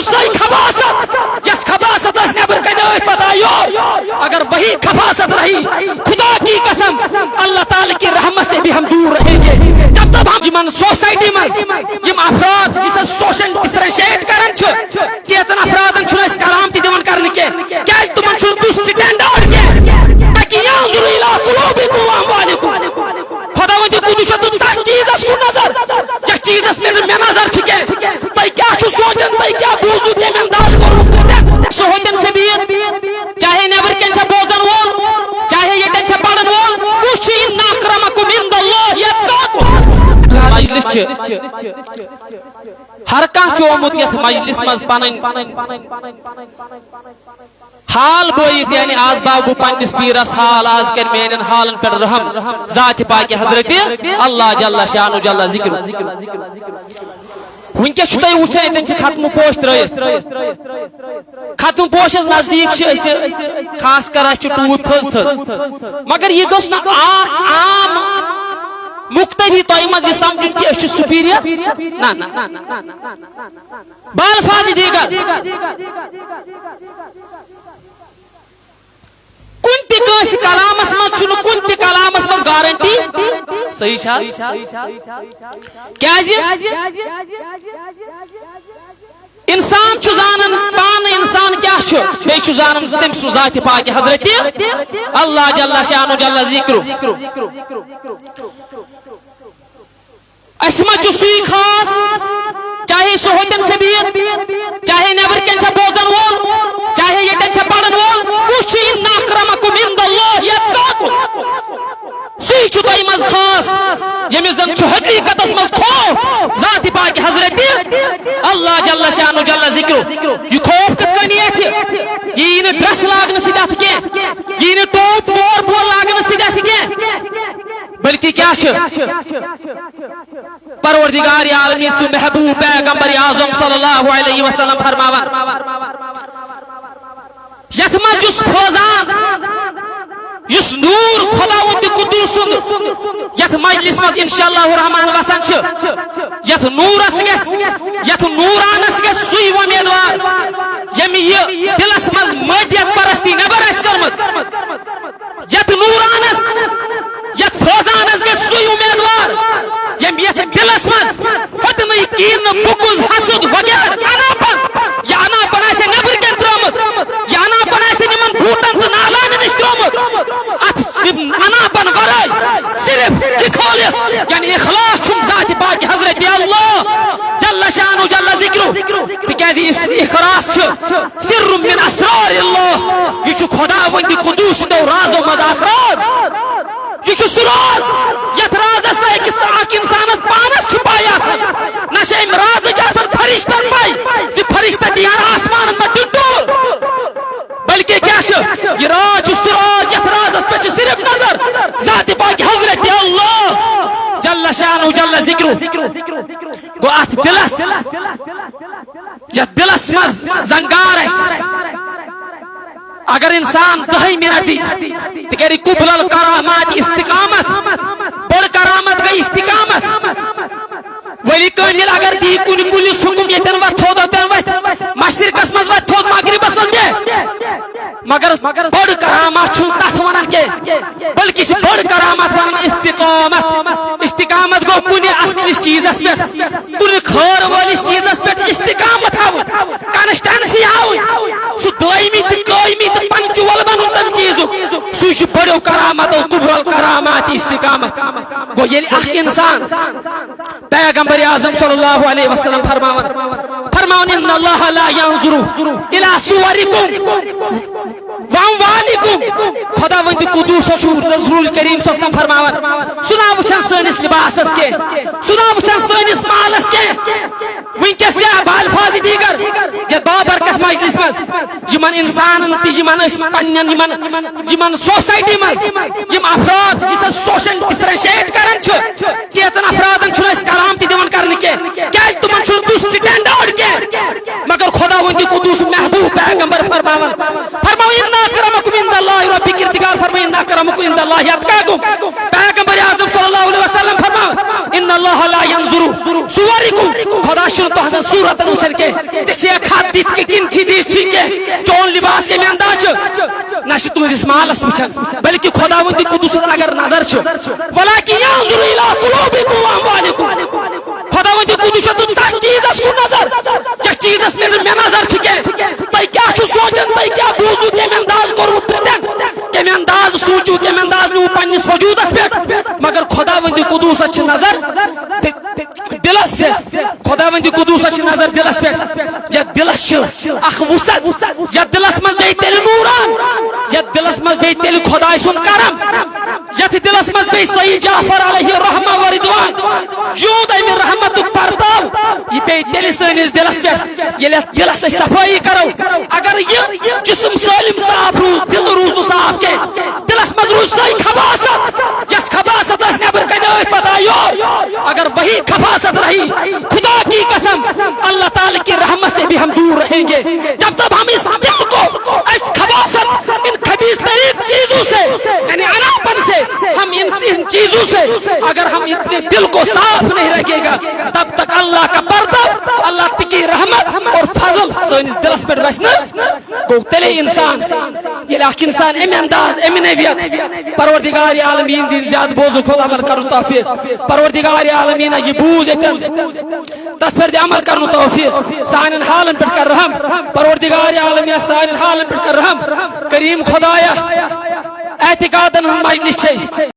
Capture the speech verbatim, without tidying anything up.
سۄے خباثت، یس خباثت أسۍ نٮ۪بر کنہِ ٲسۍ پتہ یور۔ اگر وہی خباثت رہی، خدا کی قسم، اللہ تعالیٰ کی رحمت سے بھی ہم دور رہیں گے۔ جب تک ہم یِمن سوسائٹی منٛز یِم افراد، یُس أسۍ سوشل ڈفرینشیٹ کران چھِ، کینٛژن افرادن چھُنہٕ أسۍ کرامتی دِوان کرنہٕ کینٛہہ، کیازِ تِمن چھُنہٕ تیُتھ سٹینڈارڈ کینٛہہ۔ تاکہ ينظر إلى قلوبكم وأموالكم۔ خداوند قدوس چھُ تتھ چیزس کُن نظر، یتھ چیزس پٮ۪ٹھ مےٚ نظر چھِ کینٛہہ۔ تُہۍ کیٛاہ چھِو سونٛچان، تُہۍ کیٛاہ بوٗزِو، کَمہِ انداز کوٚروٕ تۄہہِ؟ سُہ ہوٚتٮ۪ن چھےٚ بِہِتھ، چاہے نٮ۪برٕ کَنہِ چھےٚ بوزان وول، چاہے ییٚتٮ۪ن چھےٚ پَران وول، وُچھ، إن أكرمكم عند الله أتقاكم۔ مجلس چھِ، ہر کانٛہہ چھُ آمُت یَتھ مجلس منٛز پَنٕنۍ حال بٲیِتھ، یعنی آز باو بہٕ پننِس پیٖرس حال، آز کرِ میانٮ۪ن حالن پٮ۪ٹھ رحم ذاتِ پاکہِ حضرت اللہ جل شانہ جل ذکرہ۔ وٕنکیٚس چھُو تُہۍ وٕچھان، ییٚتٮ۪ن چھِ ختمہٕ پوش ترٲیِتھ۔ ختمہٕ پوشس نزدیٖک چھِ أسۍ، خاص کر اَسہِ چھِ ٹوٗپۍ تھٔز تھٔز، مگر یہِ گوٚژھ نہٕ اکھ عام مُقتدی تۄہہِ منٛز یہِ سمجھُن کہِ أسۍ چھِ superior۔ نہ، نہ۔ بالفاظ دیگر، کُنہِ تہِ کٲنٛسہِ کلامس منٛز چھُنہٕ کُنہِ تہِ کلامس منٛز گارنٹی۔ صحیح چھا؟ کیازِ؟ انسان چھُ زانان پانہٕ انسان کیٛاہ چھُ، بیٚیہِ چھُ زانان تٔمۍ سُنٛد ذاتِ پاکہِ حضرت اللہ جل شانہ جل ذکرہ۔ اسہِ ما چھُ سُے خاص، چاہے سُہ ہوٚتٮ۪ن چھےٚ بِہِتھ، چاہے نٮ۪برٕ کَنہِ چھےٚ بوزان وول، چاہے ییٚتٮ۪ن چھےٚ پَران وول، کُس چھُ؟ إن أكرمكم عند الله أتقاكم۔ سُے چھُ تۄہہِ منٛز خاص، ییٚمِس زَن چھُ حقیٖقتس منٛز خوف ذاتِ پاکہِ حضرت اللہ جل شانہ جل ذکرہ۔ یہِ خوف کِتھ کٔنۍ یی اَتھِ؟ یہِ یی نہٕ ڈریس لاگنہٕ سۭتۍ اَتھِ کینٛہہ، یہِ یی نہٕ ٹوپۍ وور بور لاگنہٕ سۭتۍ اَتھِ کینٛہہ، بلکہِ کیٛاہ چھُ؟ پروردگار عالمین سُنٛد محبوب پیغمبر اعظم صلی اللہ علیہ وسلم فرماوان، یتھ منٛز یُس فوزان، یُس نور خداوند قدوس سُنٛد یتھ مجلس منٛز انشاءاللہ الرحمن وسان چھُ، یتھ نورس گژھِ، یتھ نورانس گژھِ سُے وۄمیدوار، ییٚمہِ یہِ دلس منٛز مادیت پرستی نٮ۪بر آسہِ کٔرمٕژ۔ یتھ نورانس، یتھ فوزانس گژھِ سُے امیدوار، ییٚمۍ یتھ دلس منٛز ہوٚتنٕے کینہٕ، بغض، حسد وغیرہ اناپن، یہِ اناپن آسہِ نٮ۪برٕ کَنۍ ترٲومٕژ، یہِ اناپن آسہِ یِمن بوٗٹن تہٕ نالانن نِش ترٛوومُت۔ اتھ اناپن ورٲے صرف یہِ خالص، یعنی اخلاص چھُم ذاتِ پاکہِ حضرت اللہ جل شانہ جل ذکرہ۔ تِکیازِ یُس اخلاص چھُ، سر من اسرار اللہ، یہِ چھُ خداوند قدوس سٕنٛدیو رازو منٛز اکھ راز۔ یہِ چھُ سُہ راز، یتھ رازس نہٕ أکِس اکھ انسانس پانس چھِ پاے آسان، نہ چھِ امہِ رازٕچ آسان فرشتن پاے زِ فرشتہ دِیان آسمانن منٛز ڈِنڈور۔ بلکہ کیٛاہ چھُ؟ یہِ راز چھُ سُہ راز، یتھ رازس پٮ۪ٹھ چھِ صرف نظر ذاتِ پاکہِ حضرت اللہ جل شانہ جل ذکرہ۔ گوٚو اتھ دلس، یتھ دلس منٛز زنگار آسہِ، اگر انسان دہے منٹ دی، تہِ کرِ قبل الکرامات استقامت، بٔڑ کرامت گٔے استقامت۔ ولی کٲمل اگر دی کُنہِ کُلِس حُکُم، ییٚتٮ۪ن وَتھ تھوٚد، اوٚتٮ۪ن وَتھِ، مشرقس منٛز وَتھ تھوٚد، مغربس منٛز دِ۔ مگر بٔڑ کرامت چھُنہٕ تَتھ وَنان کینٛہہ، بلکہِ چھِ بٔڑ کرامت وَنان استقامت۔ استقامت گوٚو کُنہِ اصلِس چیٖزس پٮ۪ٹھ، کُنہِ خٲر وٲلِس چیٖزس پٮ۪ٹھ استقامت ہاوٕنۍ، کنسٹینسی ہاوٕنۍ، سُہ دٲیمی تہٕ قٲیمی تہٕ پنچول بنُن تَمہِ چیٖزُک۔ سُے چھُ بٔڑیو کرامتو، کُبرل کرامات استقامت۔ گوٚو ییٚلہِ اکھ انسان پیغمبر اعظم صلی اللہ علیہ وسلم فرماوان، فرماوان، ان اللہ لا ينظر الى صورکم واموالکم۔ خداوند قدوس چھُ رسول کریم صلی اللہ علیہ وسلم فرماوان، سُہ نہ وٕچھان سٲنِس لباسس کینٛہہ، سُہ نہ وٕچھان سٲنِس مالس کینٛہہ۔ وٕنکیٚس یا بالفاظ دیگر، یتھ بابرکت مجلس منٛز یِمن انسانن تہِ، یِمن أسۍ پننٮ۪ن، یِمن، یِمن سوسایٹی منٛز یِم افراد، یُس أسۍ سوشل ڈفرینشیٹ کران چھِ، کینٛژن افرادن چھُنہٕ أسۍ کرامتی دِوان کرنہٕ کینٛہہ، کیازِ تِمن چھُنہٕ تیُتھ سٹینڈارڈ کینٛہہ۔ مگر خداوند قدوس محبوب پیغمبر فرماوان، فرماوان، ان اکرمکم عند اللہ، رب کردگار فرماوان، ان اکرمکم عند اللہ اتقاکم۔ پیغمبر اعظم صلی اللہ علیہ وسلم فرماوان، ان اللہ لا ينظر صورکم، خدا چھُنہٕ تُہنٛدٮ۪ن صورتن وٕچھان کینٛہہ۔ ژےٚ چھے کھاتہٕ دِتھ کہِ کِنہٕ چھِ دِتھ چھِ کینٛہہ، چون لباس کمہِ انداز چھُ، نہ چھُ تُہنٛدِس مالس وٕچھان، بلکہِ خداوندِ قدوسس اگر نظر چھُ، ولکن ینظر الی قلوبکم و اموالکم۔ خداوندِ قدوس چھُ تتھ چیزس کُن نظر، یتھ چیزس پٮ۪ٹھ مےٚ نظر چھِ کینٛہہ۔ تۄہہِ کیٛاہ چھُ سونٛچان، تۄہہِ کیٛاہ بوٗزوٕ، کمہِ انداز کوٚروٕ پرٛتٮ۪ن، کمہِ انداز سوٗنٛچوٕ، کمہِ انداز نیوٗ پننِس وجوٗدس پٮ۪ٹھ، مگر خداوندِ قدوسس چھِ نظر۔ دِلس پٮ۪ٹھ۔ خداوندِ قدوسس چھِ نظر دِلس پٮ۪ٹھ۔ یتھ دِلس چھِ اکھ وُسعت، یتھ دِلس منٛز بیٚیہِ تیٚلہِ نوٗران، یتھ دِلس منٛز بیٚیہِ تیٚلہِ خداے سُنٛد کرم، یتھ دِلس منٛز بیٚیہِ سید جعفر علیہ رحمہ و رضوان یوٗت امہِ رحمتُک پرتاو، یہِ پیٚیہِ تیٚلہِ سٲنِس دِلس پٮ۪ٹھ، ییٚلہِ اتھ دِلس أسۍ صفٲیی کرو۔ اگر یہِ جسم سٲلِم صاف روٗز، دِل روٗز نہٕ صاف کینٛہہ، دِلس منٛز روٗز سۄے خباثت، یۄس خباثت ٲس نٮ۪برٕ کنہِ ٲسۍ پتہ یور۔ اگر وہی خباثت رہی، خدا کی قسم، اللہ تعالیٰ کی رحمت سے بھی ہم دور رہیں گے۔ جب تک ہم اس دل کو، اس خباثت، ان خبیث ترین چیزوں سے، یعنی اناپن سے، ہم ان، ان چیزوں سے اگر ہم اپنے دل کو صاف نہیں رکھے گا، تب تک اللہ کا پردہ، اللہ کی رحمت اور فضل سٲنِس دِلس پٮ۪ٹھ وسہِ نہٕ۔ گوٚو تیٚلے انسان، ییٚلہِ اکھ انسان امہِ انداز، امہِ نوعیت، پروردگار عالمین دِن زیادٕ بوزُن کھۄتہٕ عمل کرُن توفیق۔ پروردگار عالمین یہِ بوٗز ییٚتٮ۪ن، تتھ پٮ۪ٹھ دِ عمل کرُن توفیق۔ سانٮ۪ن حالن پٮ۪ٹھ کر رحم۔ پروردگار عالمین سانٮ۪ن حالن پٮ۪ٹھ کر رحم۔ کریم خدایا، اعتقادن ہٕنٛز مجلس چھے۔